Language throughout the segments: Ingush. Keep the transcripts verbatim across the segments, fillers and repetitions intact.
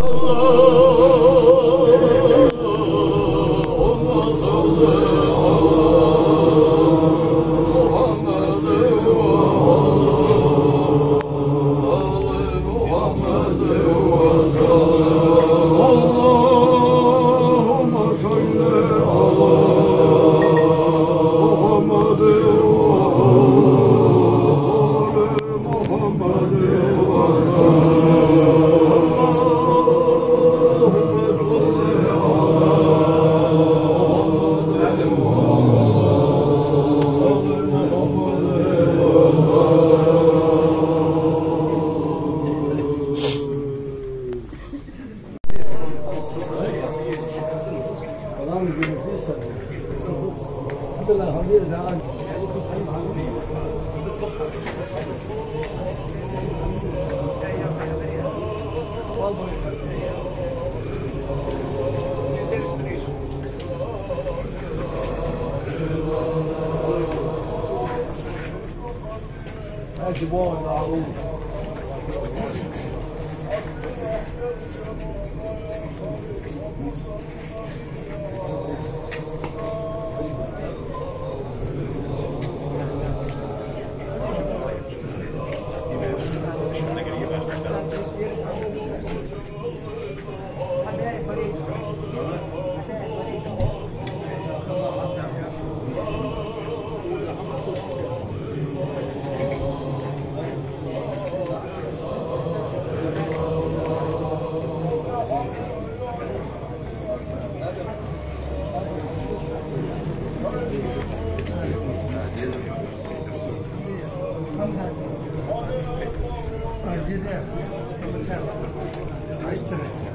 اللهم صل على محمد وعلى محمد وسلم.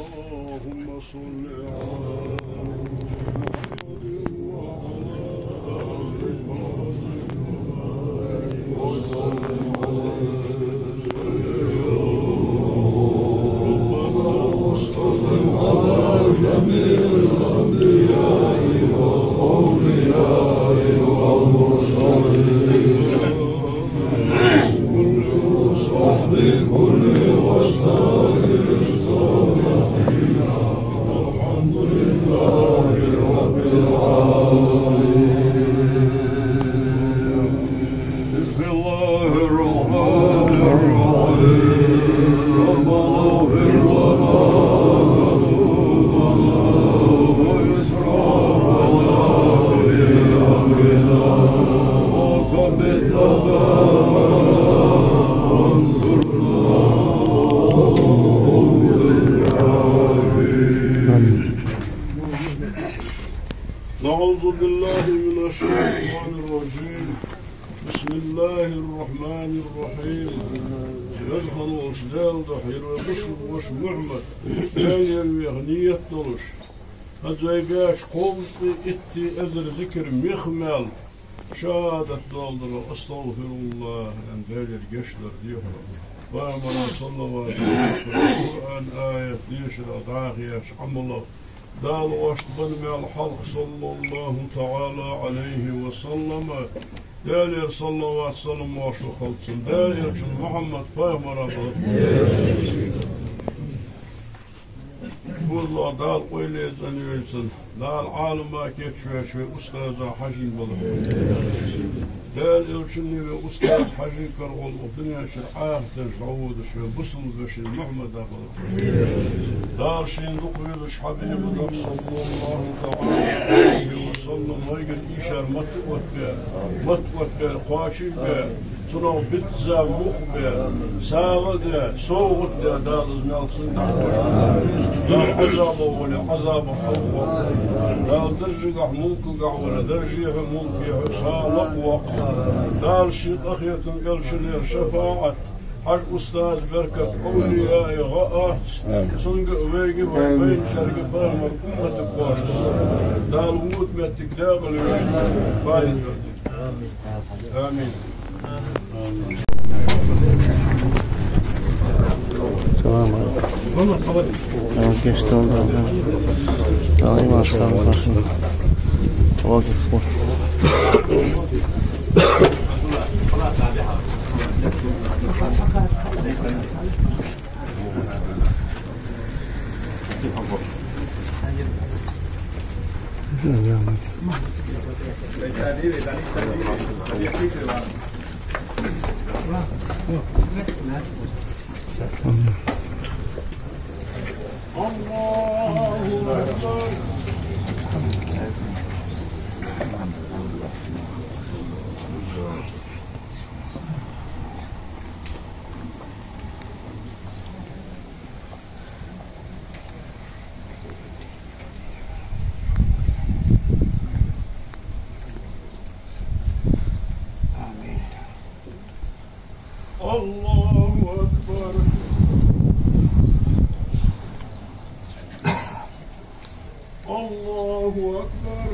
اللهم صل على محمد وعلى آل محمد وسلم على سيدنا محمد. اللهم صل على جميع الأنبياء والأولياء والمرسلين. كل وصحبه كل وسائر الصالحين. والحمد لله رب العالمين. بسم الله الرحمن الرحيم. ربنا اغفر لنا ذنوبنا وإسرافنا في أمرنا وثبت أقدامنا وانصرنا على القوم الكافرين. آمين. أعوذ بالله من الشيطان الرجيم. بسم الله الرحمن الرحيم. Веза хинна волча Даьла духьа, ер вай бусалба воша Мухьмад, Даьлагара веха нийят долаш, хӀанз вай баьча кховзткъеи итт эзар зикар мех мел шахӀадат доаладар, астагӀфируллахӀ аьнна, Даьлагара гешт дар дехар, пайхамара саллават, Къуръан аят дешара, дӀахо еча Ӏамалах, Дала вайна бенна мел хьалха, саллаллахӀу таӀала Ӏалайхи ва саллам, Даьлагара саллават-салам моаршал хилда цунна, Даьла элчан Мухьаммад пайхамара бенна. Бузло Дала къойле цӀенвойла цун, Дала Ӏалама кийчвеш вай устаза хьажийна балар. Даьла элчанеи вай устаза хьажийна карагӀолла укх дунен чура Ӏахарта чу дӀаводаш вай бусалба вешийна Мухьмада балар. Дала шийна дукха везача хьабиба духьа, саллаллахӀу таӀала Ӏалайхи ва саллам, вайгара ийшар мотт оттабе, мотт оттабе, кхоачашбе, цунах бизза мух бе, сагӀа де, совгӀат де, Дала из мел цунна дӀахьош. Дала Ӏазабах вале, Ӏазабах хьалхаваккха. Дала даржагахьа, мулкагахьа вале, даржехьа, мулкехьа сагӀа лакхваккха. Дала ший къахетам, элчанера шафаӀат, хьажа устаза беркат, овлияий гӀа ац, цунга а, вайга а, вай, вайначарга а пайхамара умматага кхоачаш. Дала вода моттиг декъала йойла. Амин. Амин. Салам Ӏалайкум. Гешт долда. Дала иман, салам, баркат. Вагиф. الله أكبر. آمين. الله أكبر. الله أكبر.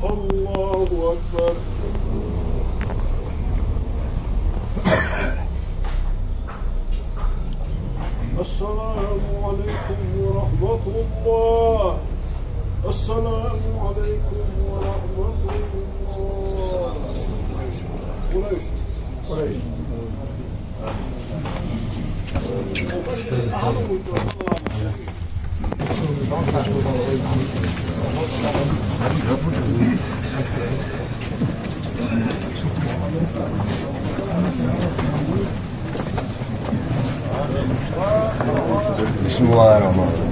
الله أكبر. السلام عليكم ورحمة الله. السلام عليكم ورحمة الله. قريش. قريش. بسم الله الرحمن الرحيم.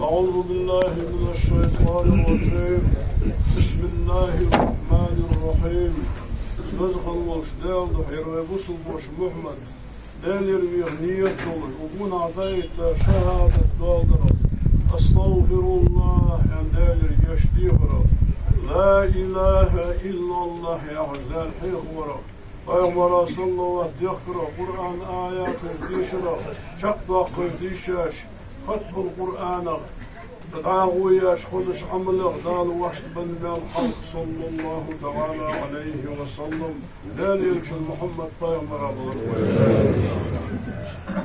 أعوذ بالله من الشيطان الرجيم. بسم الله الرحمن الرحيم. Веза хинна волча Даьла духьа, хӀай бусалба воша Мухьаммад, Даьлагара веха нийят долаш, укх гонахьа дӀаэтта шахӀадат доаладар: أستغفر الله, аьнна, Даьлагара гешт дехар, لا إله إلا الله яхаш, Даьла хьехавар, Пайхамара саллаллахӀу дехкар, Къуръан аяташ дешар, чакхдоаккхаш дийшаш, хатмул Къуръанах, дӀагӀо еш хозача Ӏамалех Дала воашта бенна мел хьалха, саллаллахӀу таӀала Ӏалайхи ва саллам, Даьла элчан Мухьаммад пайхамара балар вай.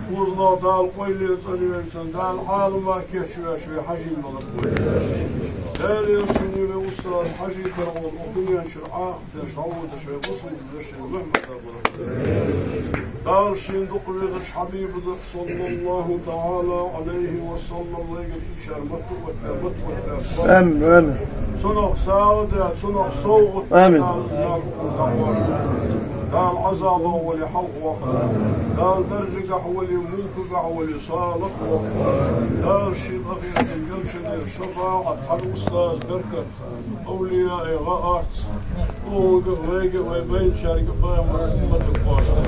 Шозлагӏа Дала къойле цӀенвенна, Дала Ӏалама кийчвеш вай Хьажий балар вай. Даьла элчан вай устаз Хьажий Таргъол укх дунен чура Ӏохадеш, хьалводаш вай бусалба веший Мухьаммада балар вай. Дала шийна дукха везача Хьабиба духьа, саллаллахӀу таӀала Ӏалайхи ва саллам, вайгара шоай мотт оттабе, мотт оттабе. Амин, амин. Цунах сагӀа де, цунах совгӀат де, амин. Дала, Дала укхун дакъош. Дала Ӏазабах вале хьалхаваккха. Дала даржагахьа вале, мулкагахьа вале, салахь ваккха. Дала ший къахетам белча дер шафаӀат, хьа устаз беркат. Овлияй гӀа арц, оаха, вайга, вай байначарга, пайхамара умматага кхоачаш.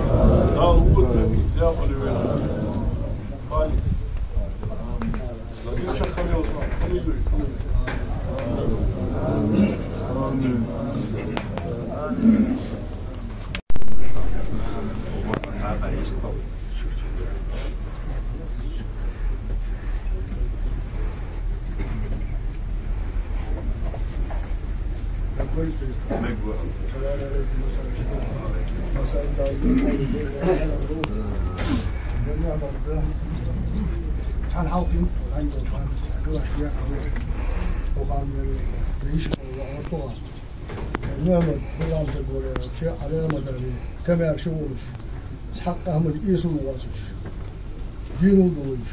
Дала вотта декъала вайна. Амин. Цхьан хьалхе, цхьан хьалхе, Мухьаммад, Гуламсаг вара, вообще Ӏаламат а, комаьрша волаш, цхьаккха хӀаман эсала воацаш, динал долаш,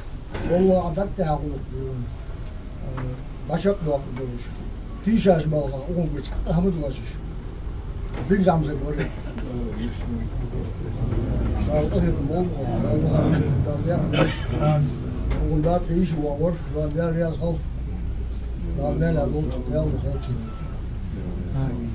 валлахӀи, дӀатӀехьа гӀулакх деш, а, дӀачакхдоаккхаш долаш, тийшаш балха, укхун гуш цхьаккха хӀама доацаш, дика зӀамсаг вар. Дала къахетам болба, Дала къахетам болба. Укхун дакъа йиш вар, Дала раьза хилва. Дала мел а долча, мел а долча. Амин.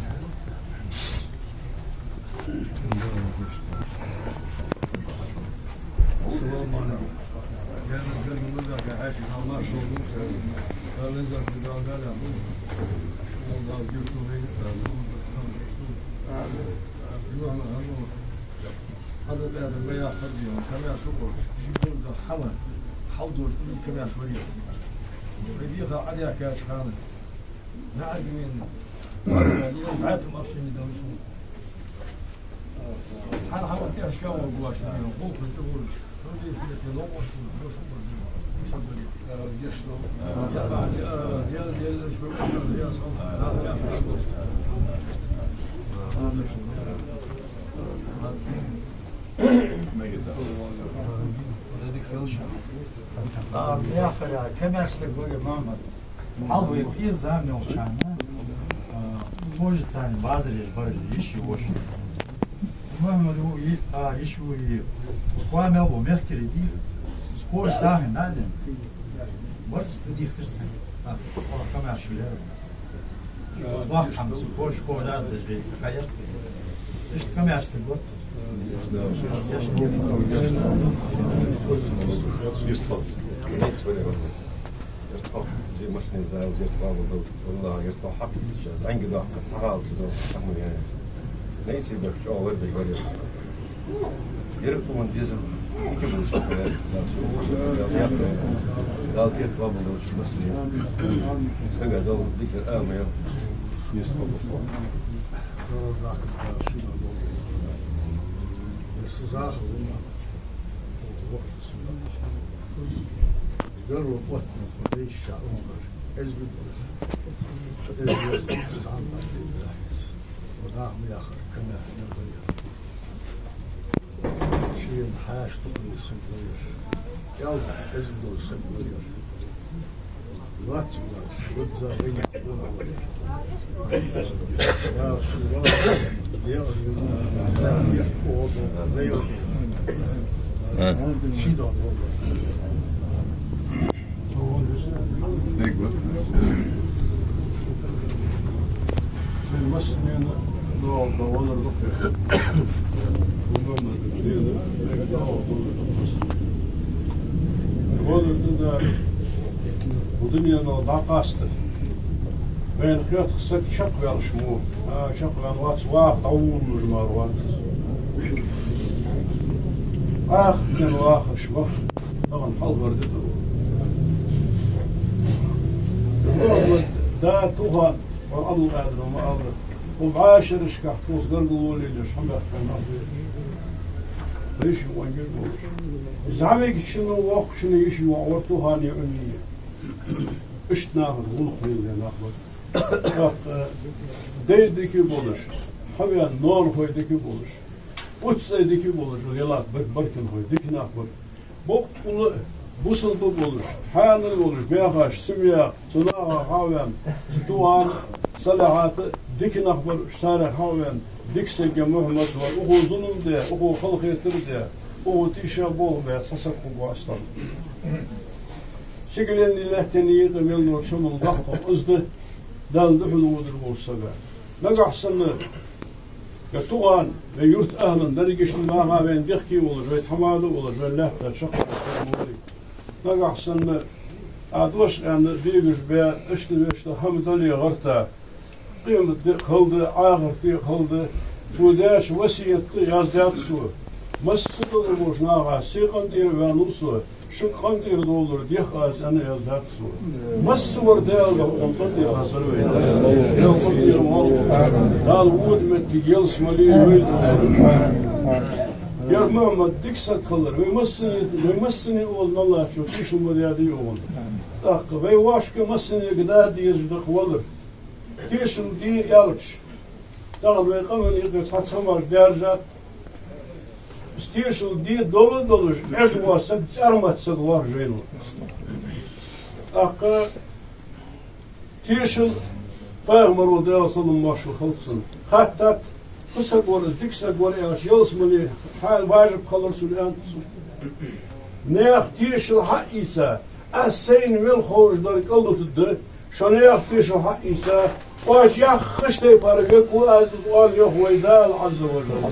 Яхар, комаьрша стаг вар Мухьаммад. Хьалха вай къе зама йолча хана, а, можа царна базар еш бар йиш я воша. Мухьаммада йиш ва, йиш ва, йиш ва. Кхо мел ба мехкарий, скоро сагӀийна дӀа а денна. Барзкъа тӀадийхкар царна. А, кхо комаьрша вар. Ваххам цу кош кожа деш вейса хаяр. Иштта комаьрша стаг вар. Ерст хьалха, зи массане зал, ерст бабал дал, валлахӀи, ерст хьалха хьакхийтача, зӀамига даккха, цхьа хьал ца дал, хьахма яьнна. Найса бехк чӀоагӀа вар бе вар. Ер тхона дезар, икабуца хьояр, Дала су хьояр, Дала ерст бабал долча массане. Сага Дала дикар ама яр. Ерст хьалха. Дала даккха, Дала сина дол. Ерст захар вуна. Гарва хӀоттийна, хӀанз ша умар, эзбит уж. Эзбит уж, цхьан бакъдин дахьес. Ва нах ма яхар, кана хьанал яр. Шийна хьаьша тухуни саг вар. Кӏел эзбит уж саг вар. Лац, лац, лац, за вайна. Я Расулаллах, я Расулаллах, я Расулаллах. А. Ши дон. Бегба. Вай массанена доагӀа валар да-кх. Валар да, да. Вай дунен чу дӀакъаста. Вайна хеташ саг чакхваьнна ма вий. А, чакхваьнна вац, ваха дӀаволалуш мара вац. Ваха, ваха, ваха. Тахан хьалхара ди да. Мухьаммад, да, тухан, вай Ӏабдул-Къадира ма аллара. Укх бӀаьшерашка тхоца гаргало лелаеш хьабаьхкача нах ба. Йиша-воша волаш. ЗӀамигачоа, воккхачоа йиша-воша вар тухан а, Ӏуни а. Иштта нахага гӀулакх леладаь нах бар. ТӀаккха даьй дика болаш, хьавена ноанахой дика болаш, уццай дика болаш, ялат бар-, баркинхой дика нах бар. Боккъала бусалба болаш, хьанал болаш, баьхача семья, цу наха хьавена, цу тухан, Салахьата дика нах бар, царех хьавена, дика саг Мухьаммад вар, укхо зулам даь, укхо халахетар даь, укхо тийша болх баь цхьа саг хургвац. Сигаленна, лаьттанна юкъе мел дола шамал баккха из да, Далла духьала водаш волча сага. Нагахьа санна, ер тухан, вай юрта ахӀлан, дерригаш наха вайна бехке волаш, вай тхьамада волаш, вай лаьтта чакхваьнна волий. Нагахьа санна, а дош аьнна, дегаш баь, иштта-вешта хӀама дале гӀерта, къематди хала да, Ӏахарти хала да. Цо даьча васкета тӀа яздаьд цо: масса долаш болча наха сай къинтӀера ваьннав со, шуга къинтӀера довлар дех аз, аьнна, яздаьд цо. Масса вар Даьла духьа къинтӀера хазар вай. Даьла къинтӀера вар. Дала вода моттиг ялсмале вай. Ер Мухьаммад дика саг хилар вай массане, вай массане оал мел латтачо тешал ма даьдий оаха. ТӀаккха вай вӀашка массанега да дезаш да-кх валар. Тешал де аьлча, тахан вай къаман юкъе цхьацца хӀамаш даьржад. Из тешал де дола а долаш, Ӏеш вола саг цӀармат саг лоархӀаш вайна. ТӀаккха тешал Пайхамара, Даьла салам-моаршал хилда цунна, хаттад: фу саг вар из, дика саг вар аьлча, ялсмале хьа-, важиб хилар цунна, аьннад цо. Наьха тешал хьаийца, аз сайна мел ховш дар кӀалдутаргда, шо наьха тешал хьаийца, оаш яххача тайпара вегӀа аз из, оал йоах вай Дала Ӏазза ва жалла.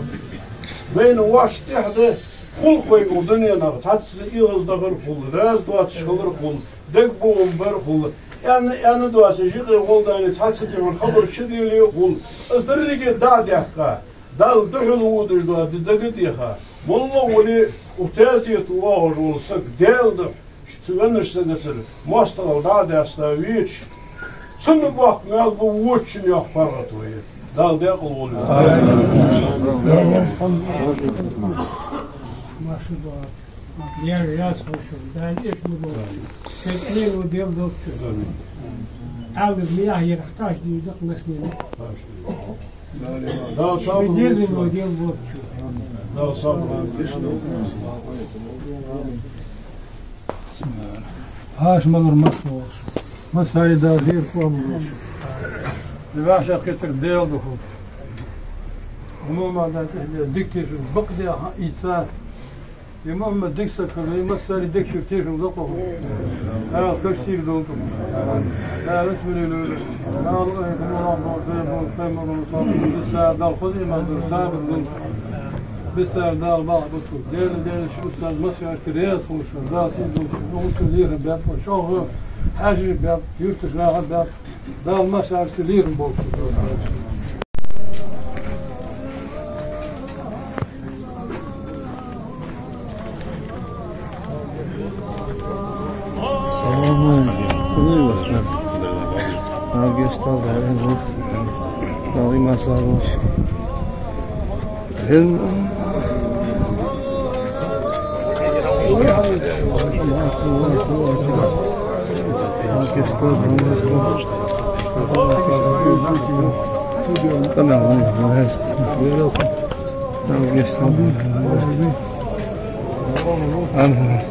Вайна вӀаштӀехьа да хулаш вай укх дунен чу, цхьацца эгӀаздахар хул, раьза доацаш хилар хул, дегабуам бар хул, аьнна, аьнна доацаш, юкъе гӀолла даьнна цхьацца тӀехьа хабар чуделе хул. Из деррига дӀа а даьккха, Далла духьала водаш дола ди дагадеха, моллагӀа вале а, укх таьзета воагӀаш вола саг Даьла духьа цу веннача сагацара моастагӀал дӀа а даьста веча, цунна боккха маьл ба вочунна, йоах паргӀата вай. Дала даькъала волва. Амин. Дала раьза хилва шоана, Дала эшма болба. Шоай къиношта Даьла долда шо. Амин. Аллахӏа ма яхь, ер хьатӀаш дийза-кх массанена. Дала сабар лолда шоана. Дала сабар лолда. Хьаша малар массаволча, массане а Дала лерхӀам болба. Вай вӀашагӀкхетар Даьла духьа. Мухьаммада тӀехьа дика тешал бакъдеш хьаийца. Ер Мухьаммад дика саг хилар вай массане а дегашта тешал да-кх. Дала кхача сийрда долда. Дала эшма лелда. Дала къахетам болба, Даьла болба, пайхамар болба, биссара Дала хоза иман долда, сабар долда. Биссара Дала бахьан болба. Даьла, Даьла ши устаз массанена раьза хилва шоана, Дала сийрда долда шо. Укхунна лерхӀам баьб, чӀоагӀа хьаьшашка баьб, юрташка наха баьб. Дала массанена лерхӀам болба. Салам Ӏалайкум. Хьаьший вац. Дала гешт долда, Дала иман салам лолда. Амин.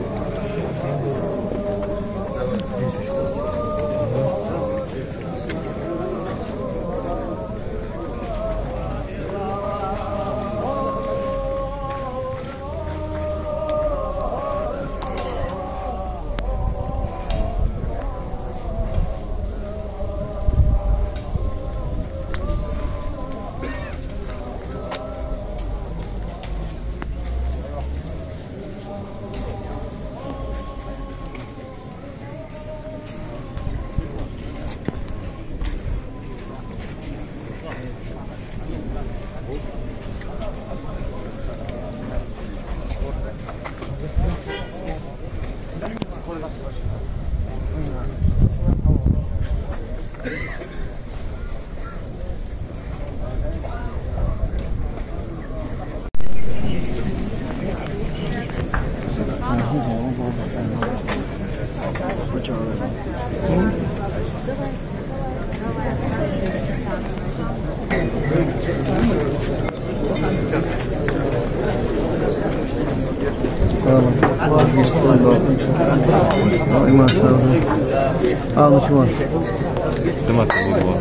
Снимать буду.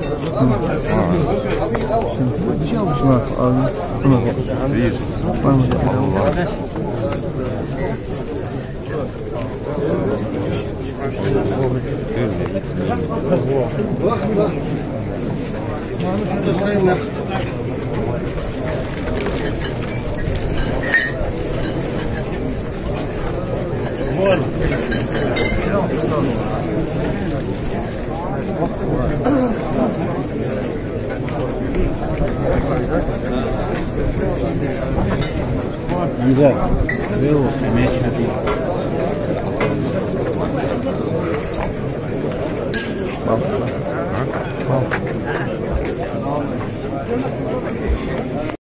Нельзя. Вывод, мяч.